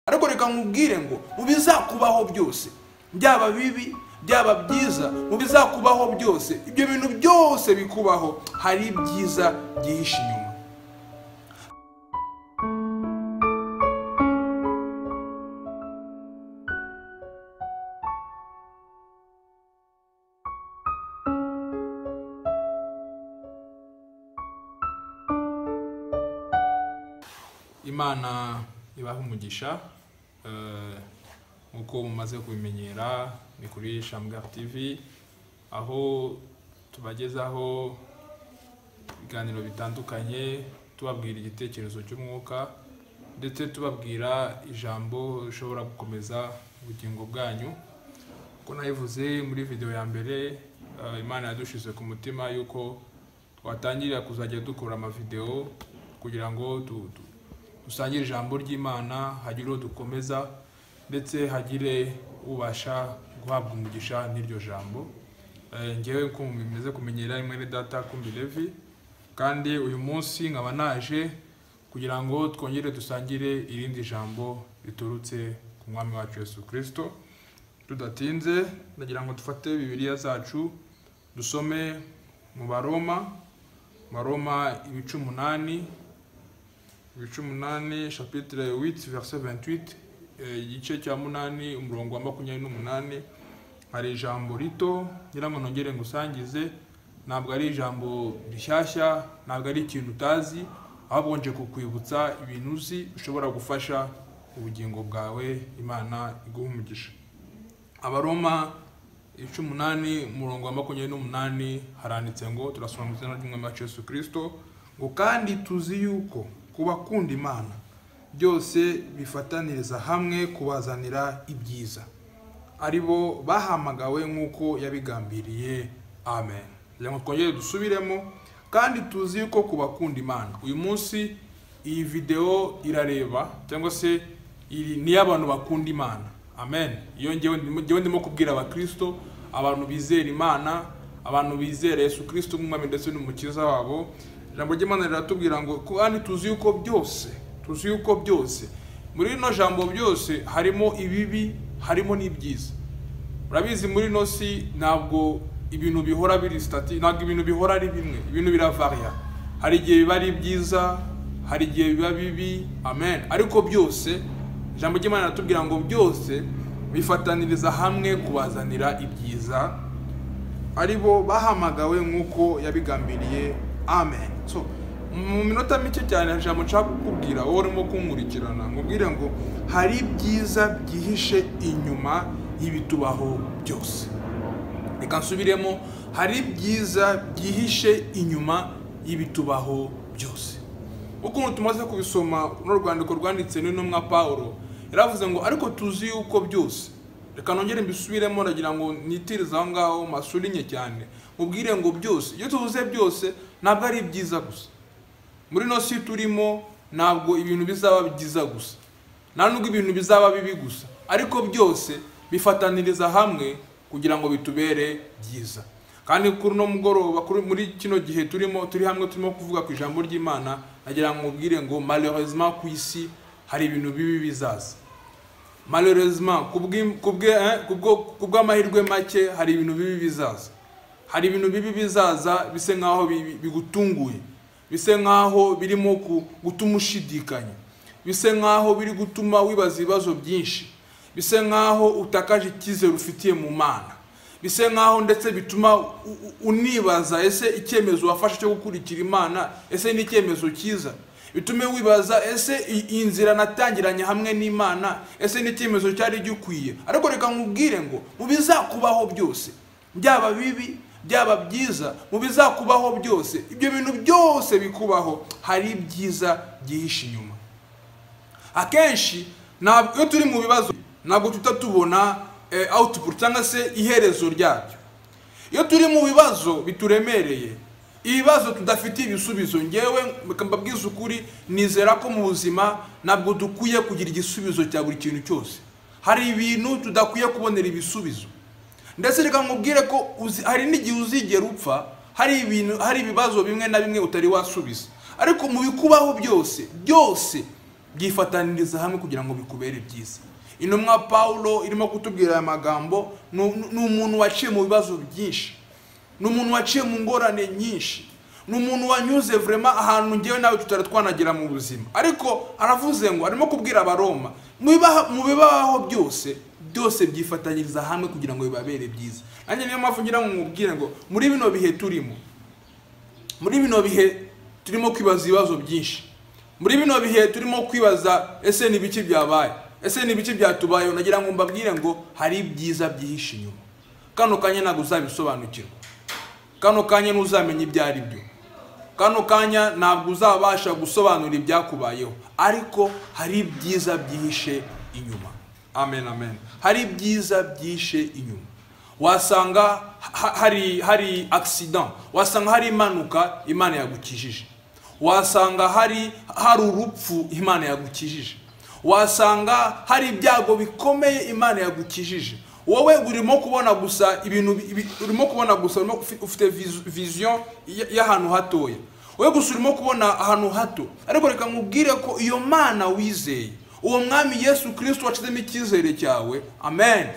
Ariko reka nkubwire ngo mu bizakubaho byose, byaba bibi byaba byiza, mu bizakubaho byose, ibyo bintu byose bikubaho hari ibyiza byihishe inyuma. Imana ibahe umugisha, nkuko mumaze kubimenyera ni kuri Shamgar TV, aho tubagezaho ibiganiro bitandukanye, tubabwira igitekerezo cy'umwuka ndetse tubabwira ijambo rishobora gukomeza ubugingo bwanyu. Uko nabivuze muri video ya mbere, Imana yadushize ku mutima yuko twatangirira kuzajya dukora amavideo kugira ngo dusangire ijambo ry'Imana, hagire uwo dukomeza ndetse hagire ubasha guhabwa umugisha n'iryo jambo. Ngewe nko bimeze kumenyera mwene data Kumbi Levi, kandi uyu munsi nkaba naje kugira ngo twongere dusangire irindi jambo riturutse ku Mwami wacu Yesu Kristo. Tudatinze, ndagira ngo dufate Bibiliya zacu dusome mu Baroma, Baroma ibice 8, ibice 8 chapitre 8 verset 28, igice cya 8 umurongo wa 28. Hari ijambo rito ngira ngo nongere ngusangize, ntabwo ari ijambo rishyashya, ntabwo ari ikintu utazi, ahubwo nje kukwibutsa ibintu uzi ushobora gufasha ubugingo bwawe. Imana iguhe umugisha. Abaroma ibice 8 umurongo wa 28 haranditse ngo, turasoma mu izina ry'Umwami wacu Yesu Kristo, ngo kandi tuzi yuko kubakunda Imana byose bifataniriza hamwe kubazanira ibyiza, aribo bahamagawe nk'uko yabigambiriye. Amen. Kugira ngo twongere dusubiremo, kandi tuzi yuko kubakunda Imana. Uyu munsi iyi video irareba cyangwa se ni y'abantu bakunda Imana. Amen. Iyo ngewe ndimo kubwira abakristo, abantu bizera Imana, abantu bizera Yesu Kristo nk'Umwami ndetse n'Umukiza wabo. Ijambo ry'Imana riratubwira ngo kandi tuzi yuko byose, tuzi yuko byose. Muri rino jambo byose harimo ibibi, harimo n'ibyiza. Urabizi muri no si ntabwo ibintu bihora biri stati, ntabwo ibintu bihora ari bimwe, ibintu biravaria. Hari igihe biba ari byiza, hari igihe biba bibi. Amen. Ariko byose, ijambo ry'Imana riratubwira ngo byose bifataniriza hamwe kubazanira ibyiza, aribo bahamagawe nk'uko yabigambiriye. Amen. So mu minota mike cyane ijambo nshaka kukubwira wowe urimo kunkurikirana, nkubwire ngo hari ibyiza byihishe inyuma y'ibitubaho byose. Reka nsubiremo, hari ibyiza byihishe inyuma y'ibitubaho byose. Ukuntu tumaze kubisoma no rwandiko rwanditse n'intumwa Paulo, yaravuze ngo ariko tuzi yuko byose. Reka nongere mbisubiremo, ndagira ngo nitirize aho ngaho masulinye cyane, mubwire ngo byose. Iyo tuvuze byose ntabwo ari ibyiza gusa. Muri no si turimo ntabwo ibintu bizaba byiza gusa, nta nubwo ibintu bizaba bibi gusa, ariko byose bifataniriza hamwe kugira ngo bitubere byiza. Kandi kuri no mugoroba, kuri muri kino gihe turimo, turi hamwe turimo kuvuga ku ijambo ry'Imana, nagira ngo mubwire ngo malheureusement ku isi hari ibintu bibi bizaza. Malheureusement kubw'amahirwe make hari ibintu bibi bizaza. Hari ibintu bibi bizaza bise nkaho bigutunguye, bise nkaho birimo gutuma ushidikanya, bise nkaho biri gutuma wibaza ibibazo byinshi, bise nkaho utakaje icyizere ufitiye mu Mana, bise nkaho ndetse bituma unibaza ese icyemezo wafashe cyo gukurikira Imana ese ni icyemezo cyiza, bitume wibaza ese inzira natangiranye hamwe n'Imana ese ni icyemezo cyari gikwiye. Ariko reka nkubwire ngo mu bizakubaho byose, byaba bibi byaba byiza, mu bizakubaho byose, ibyo bintu byose bikubaho hari ibyiza byihishe inyuma. Akenshi ntabwo iyo turi mu bibazo ntabwo tutatubona output cyangwa se iherezo ryabyo. Iyo turi mu bibazo bituremereye, ibibazo tudafitiye ibisubizo, ngewe mbabwiza ukuri, nizera ko mu buzima ntabwo dukwiye kugira igisubizo cya buri kintu cyose. Hari ibintu tudakwiye kubonera ibisubizo. Ndetse reka nkubwire ko hari n'igihe uzigera upfa, hari ibintu, hari ibibazo bimwe na bimwe utari wasubiza. Ariko mu bikubaho byose, byose byifataniriza hamwe kugira ngo bikubere byiza. Intumwa Paulo irimo kutubwira aya magambo, ni umuntu waciye mu bibazo byinshi, ni umuntu waciye mu ngorane nyinshi, ni umuntu wanyuze vraiment ahantu ngewe nawe tutari twanagera mu buzima. Ariko aravuze ngo arimo kubwira Abaroma, mu bibaho byose, byose byifatanyiriza hamwe kugira ngo bibabere byiza. Nanjye niyo mpamvu ngira ngo mubwire ngo muri bino bihe turimo, muri bino bihe turimo kwibaza ibibazo byinshi, muri bino bihe turimo kwibaza ese ni ibiki byabaye, ese ni ibiki byatubayeho. Nagira ngo mbabwire ngo hari ibyiza byihishe inyuma. Kano kanya ntabwo uzabisobanukirwa, kano kanya ntuzamenya ibyo ari byo, kano kanya ntabwo uzabasha gusobanura ibyakubayeho, ariko hari ibyiza byihishe inyuma. Amen, amen. Hari ibyiza byihishe inyuma. Wasanga hari accident, wasanga hari impanuka Imana yagukijije, wasanga hari urupfu Imana yagukijije, wasanga hari ibyago bikomeye Imana yagukijije. Wowe urimo kubona gusa ibintu, urimo kubona gusa, urimo ufite vision y'ahantu hatoya, wowe gusa urimo kubona ahantu hato. Ariko reka nkubwire ko iyo Mana wizeye, uwo mwami Yesu Kristo wacizemo icyizere cyawe, amen,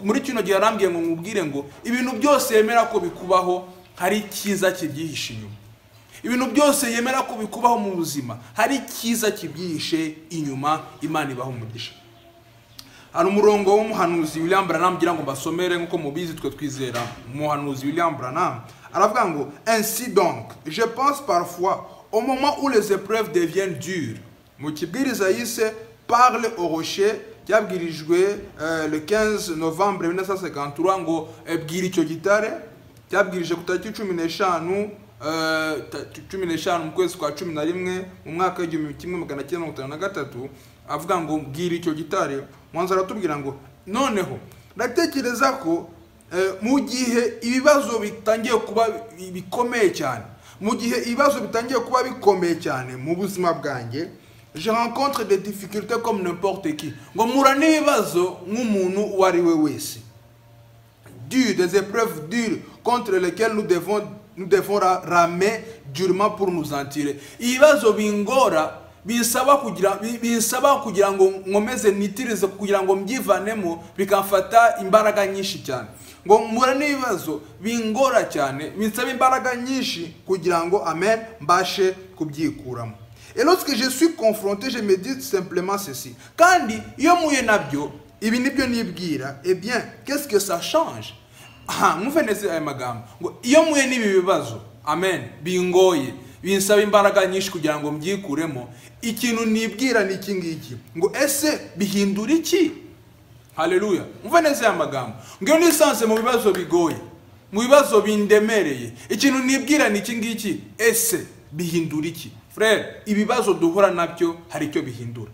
muri kino gihe arambwiye ngo nkubwire ngo ibintu byose yemera ko bikubaho hari icyiza kibyihishe inyuma. Ibintu byose yemera ko bikubaho mu buzima hari icyiza kibyihishe inyuma. Imana ibaho umugisha. Hari umurongo w'umuhanuzi William Branham ngira ngo mbasomere, nkuko mubizi twe twizera umuhanuzi William Branham. Aravuga ngo ainsi donc je pense parfois au moment où les épreuves deviennent dures. Mu kibwiriza yise Parle au rocher, cyabwirijwe le 15 novembre 1953, ngo bwira icyo gitare, cyabwirije ku tariki 15 mu kwezi kwa 11 mu mwaka w'1953, avuga ngo bwira icyo gitare. Mwanza aratubwira ngo noneho ndatekereza ko mu gihe ibibazo bitangiye kuba bikomeye cyane, mu gihe ibibazo bitangiye kuba bikomeye cyane mu buzima bwanjye, je rencontre des difficultés comme n'importe qui, ngo mpura n'ibibazo nk'umuntu uwo ari we wese, dures, des épreuves dures contre lesquelles nous devons ramer durement pour nous en tirer. Ibibazo bingora binsaba kugira ngo nkomeze nitirize kugira ngo mbyivanemo, bikamfata imbaraga nyinshi cyane. Ngo mpura n'ibibazo bingora cyane, binsaba imbaraga nyinshi kugira ngo amen mbashe kubyikuramo. Et lorsque je suis confronté, je me dis simplement ceci. Kandi iyo muye nabyo, ibi nibyo nibwira, eh bien, qu'est-ce que ça change? Aha, mwumve neza aya magambo. Ngo iyo muye n'ibi bibazo, amen, bingoye, binsaba imbaraga nyinshi kugira ngo mbyikuremo, ikintu nibwira ni iki ngiki. Ngo ese bihindura iki? Haleluya. Mwumve neza aya magambo. Ngo iyo nisanze mu bibazo bigoye, mu bibazo bindemereye, ikintu nibwira ni iki ngiki, ese bihindura iki? Frère, ibibazo duhura nabyo hari icyo bihindura.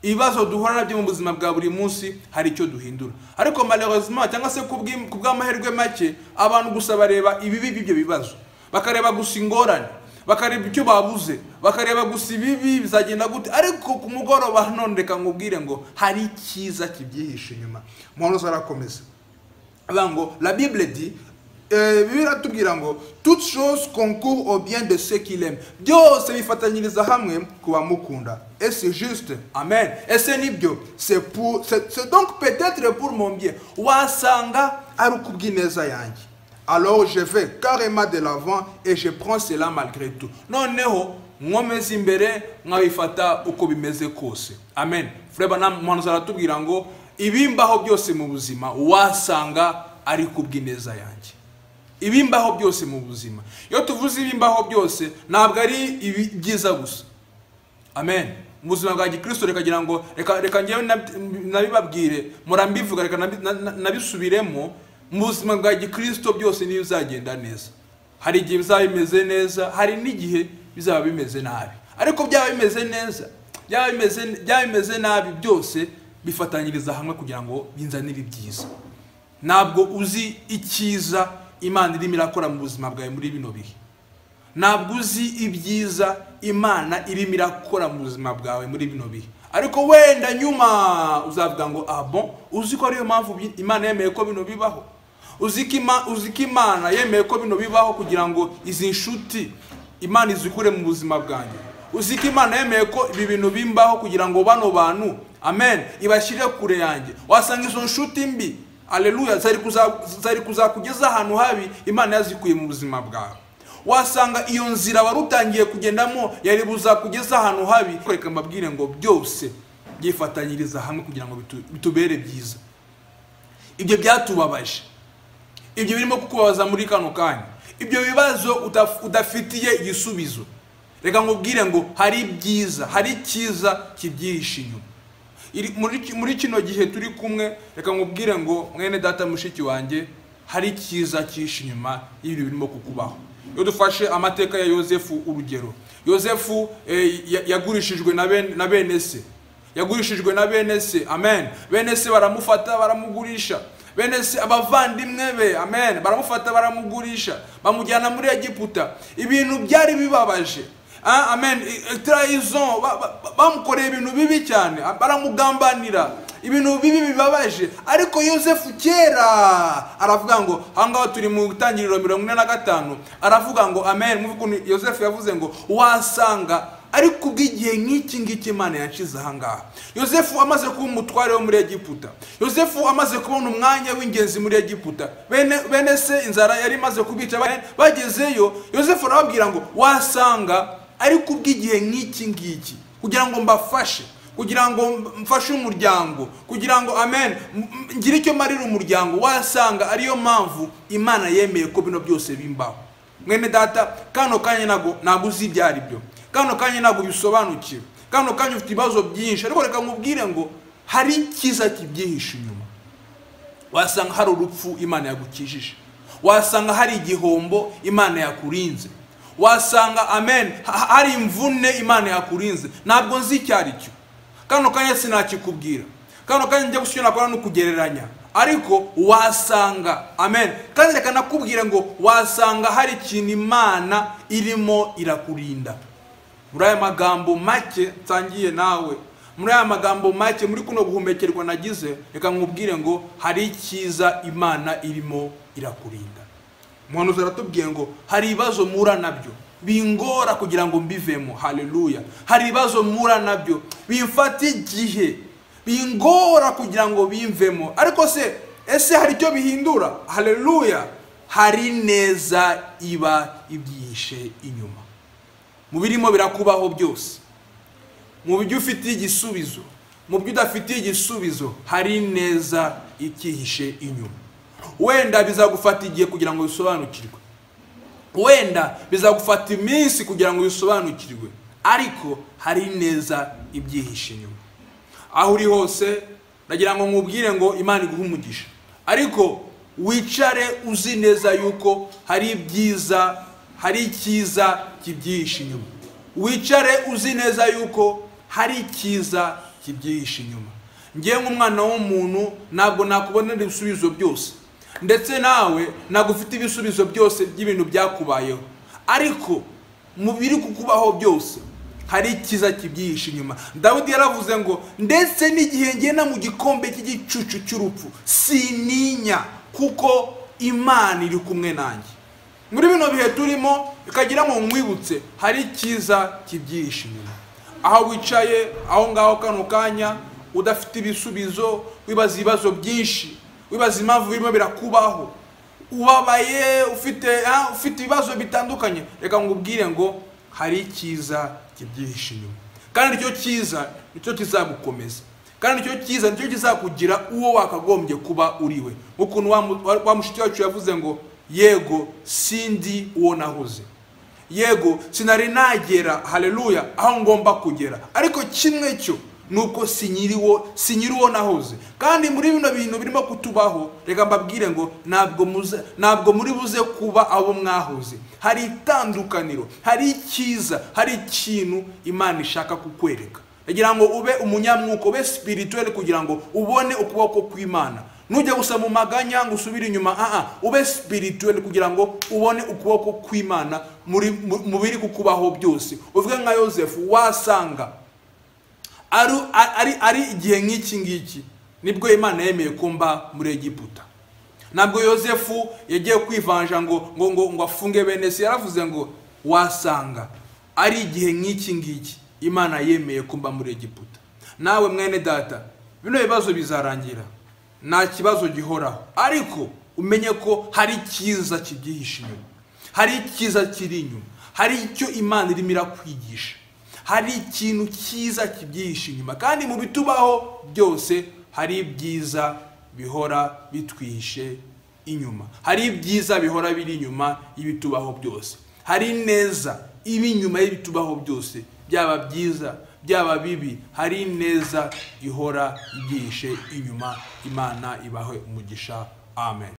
Ibibazo duhura nabyo mu buzima bwa buri munsi hari icyo duhindura. Ariko malheureusement cyangwa se kubw'amahirwe make, abantu gusa bareba ibibi by'ibyo bibazo, bakareba gusa ingorane, bakareba icyo babuze, bakareba gusa ibibi bizagenda gute. Ariko ku mugoroba none reka nkubwire ngo hari icyiza kibyihishe inyuma. Muhanuzi arakomeza avuga ngo la Bible dit, Bibiliya iratubwira ngo toutes choses concourent au bien de ceux qui l'aiment. Byose bifatanyiriza hamwe ku bamukunda. Et c'est juste. Amen. Ese nibyo, c'est donc peut-être pour mon bien. Wasanga ari kubw'ineza yanjye. Alors je vais carrément de l'avant et je prends cela malgré tout. Noneho nkomeze imbere nkabifata uko bimeze kose. Amen. Frère Branham muhanuzi aratubwira ngo ibimbaho byose mu buzima wasanga ari kubw'ineza yanjye. Ibimbaho byose mu buzima. Iyo tuvuze ibimbaho byose ntabwo ari ibyiza gusa. Amen. Mu buzima bwa Gikristo reka ngira ngo reka ngewe nabibabwire, murambivuga reka nabisubiremo. Mu buzima bwa Gikristo byose niyo bizagenda neza. Hari igihe bizaba bimeze neza, hari n'igihe bizaba bimeze nabi. Ariko byaba bimeze neza, byaba bimeze nabi, byose bifatanyiriza hamwe kugira ngo binzanire ibyiza. Ntabwo uzi icyiza Imana irimo irakora mu buzima bwawe muri bino bihe. Ntabwo uzi ibyiza Imana irimo irakora mu buzima bwawe muri bino bihe. Ariko wenda nyuma uzavuga ngo ah bon, uzi ko ariyo mpamvu Imana yemeye ko bino bibaho. Uzi ko Imana yemeye ko bino bibaho kugira ngo izi nshuti Imana izikure mu buzima bwanjye. Uzi ko Imana yemeye ko ibi bintu bimbaho kugira ngo bano bantu, amen, ibashyire kure yanjye. Wasanga izo nshuti mbi, aleluya, zari kuzakugeza ahantu habi, Imana yazikuye mu buzima bwawe. Wasanga iyo nzira wari utangiye kugendamo yari buzakugeza ahantu habi. Reka mbabwire ngo byose byifatanyiriza hamwe kugira ngo bitubere byiza. Ibyo byatubabaje, ibyo birimo kukubabaza muri kano kanya, ibyo bibazo udafitiye igisubizo, reka nkubwire ngo hari ibyiza, hari icyiza kibyihishe inyuma. Muri kino gihe turi kumwe, reka nkubwire ngo mwene data, mushiki wanjye, hari icyiza cyihishe inyuma y'ibintu birimo kukubaho. Iyo dufashe amateka ya Yosefu urugero, Yosefu yagurishijwe na bene se, yagurishijwe na bene se, amen. Bene se baramufata baramugurisha, bene se abavandimwe be, amen, baramufata baramugurisha, bamujyana muri Egiputa. Ibintu byari bibabaje, amen, trahison, bamukoreye ibintu bibi cyane, baramugambanira, ibintu bibi bibabaje. Ariko Yosefu kera aravuga ngo, aho ngaho turi mu itangiriro 45, aravuga ngo, amen, muvuga Yosefu yavuze ngo wasanga ariko ubw'igihe nk'iki ngiki Imana yanshize aha ngaha. Yosefu amaze kuba umutware wo muri Egiputa, Yosefu amaze kubona umwanya w'ingenzi muri Egiputa, bene se inzara yari imaze kubica, bagezeyo Yosefu arababwira ngo wasanga ariko ubw'igihe nk'iki ngiki kugira ngo mbafashe, kugira ngo mfashe umuryango, kugira ngo, amen, ngire icyo marira umuryango, wasanga ariyo mpamvu Imana yemeye ko bino byose bimbaho. Mwene data, kano kanya ntabwo uzi ibyo ari byo, kano kanya ntabwo bisobanukiwe, kano kanya ufite ibibazo byinshi, ariko reka nkubwire ngo hari icyiza kibyihishe inyuma. Wasanga hari urupfu Imana yagukijije, wasanga hari igihombo Imana yakurinze, wasanga, amen, hari imvune Imana yakurinze. Ntabwo nzi icyo ari cyo, kano kanya sinakikubwira, kano kanya njya gushyira nakora no kugereranya, ariko wasanga, amen, kandi reka nakubwire ngo wasanga hari ikintu Imana irimo irakurinda. Muri aya magambo make nsangiye nawe, muri aya magambo make muri kuno guhumekerwa nagize, reka nkubwire ngo hari icyiza Imana irimo irakurinda. Umuhanuzi aratubwiye ngo hari ibibazo mura nabyo bingora kugira ngo mbivemo, haleluya. Hari ibibazo mura nabyo bimfata igihe, bingora kugira ngo bimvemo, ariko se ese hari icyo bihindura? Haleluya. Hari neza iba ibyihishe inyuma. Mu birimo birakubaho byose, mu byo ufitiye igisubizo, mu byo udafitiye igisubizo, hari neza ikihishe inyuma. Wenda bizagufata igihe kugira ngo bisobanukirwe, wenda bizagufata iminsi kugira ngo bisobanukirwe, ariko hari neza ibyihishe inyuma. Aho uri hose ndagira ngo nkubwire ngo Imana iguhe umugisha, ariko wicare uzi neza yuko hari ibyiza, hari icyiza kibyihishe inyuma. Wicare uzi neza yuko hari icyiza kibyihishe inyuma. Ngiye nk'umwana w'umuntu ntabwo nakubonera ibisubizo byose, ndetse nawe ntabwo ufite ibisubizo byose by'ibintu byakubayeho, ariko mu biri kukubaho byose hari icyiza kibyihishe inyuma. Dawidi yaravuze ngo ndetse n'igihe ngenda mu gikombe cy'igicucu cy'urupfu sininya, kuko Imana iri kumwe nanjye. Muri bino bihe turimo, ikagira ngo nkwibutse hari icyiza kibyihishe inyuma. Aho wicaye aho ngaho kano kanya udafite ibisubizo, wibaza ibibazo byinshi, wibaza impamvu birimo birakubaho, ubabaye, ufite ibibazo bitandukanye, reka nkubwire ngo hari icyiza kibyihishe inyuma. Kandi icyo cyiza nicyo kizagukomeza, kandi icyo cyiza nicyo kizakugira uwo wakagombye kuba uriwe. Ukuntu wa mushiki wacu yavuze ngo yego sindi uwo nahoze, yego sinari nagera, haleluya, aho ngomba kugera, ariko kimwe cyo nuko sinyiriwo nahoze. Kandi muri bino bintu birimo kutubaho, reka mbabwire ngo ntabwo muri buze kuba abo mwahoze. Hari itandukaniro, hari icyiza, hari ikintu Imana ishaka kukwereka. Kugira ngo ube umunyamwuka, ube spirituel, kugira ngo ubone ukuboko kw'Imana. Nujya gusa mu maganya ngo usubire inyuma, ube spirituel kugira ngo ubone ukuboko kw'Imana mu biri kukubaho byose. Uvuge nka Yosefu, wasanga ari igihe nk'iki ngiki nibwo Imana yemeye kumba muri Egiputa. Ntabwo Yosefu yagiye kwivanja ngo afunge bene se, yaravuze ngo wasanga Ari igihe nk'iki ngiki Imana yemeye kumba muri Egiputa. Nawe mwene data, bino bibazo bizarangira, nta kibazo gihoraho, ariko umenye ko hari icyiza kibyihishe inyuma, hari icyiza kiri inyuma, hari icyo Imana irimo irakwigisha, hari ikintu cyiza kibyihishe inyuma. Kandi mu bitubaho byose hari ibyiza bihora bitwihishe inyuma, hari ibyiza bihora biri inyuma y'ibitubaho byose, hari ineza iba inyuma y'ibitubaho byose, byaba byiza byaba bibi, hari ineza ihora ibyihishe inyuma. Imana ibahe umugisha. Amen.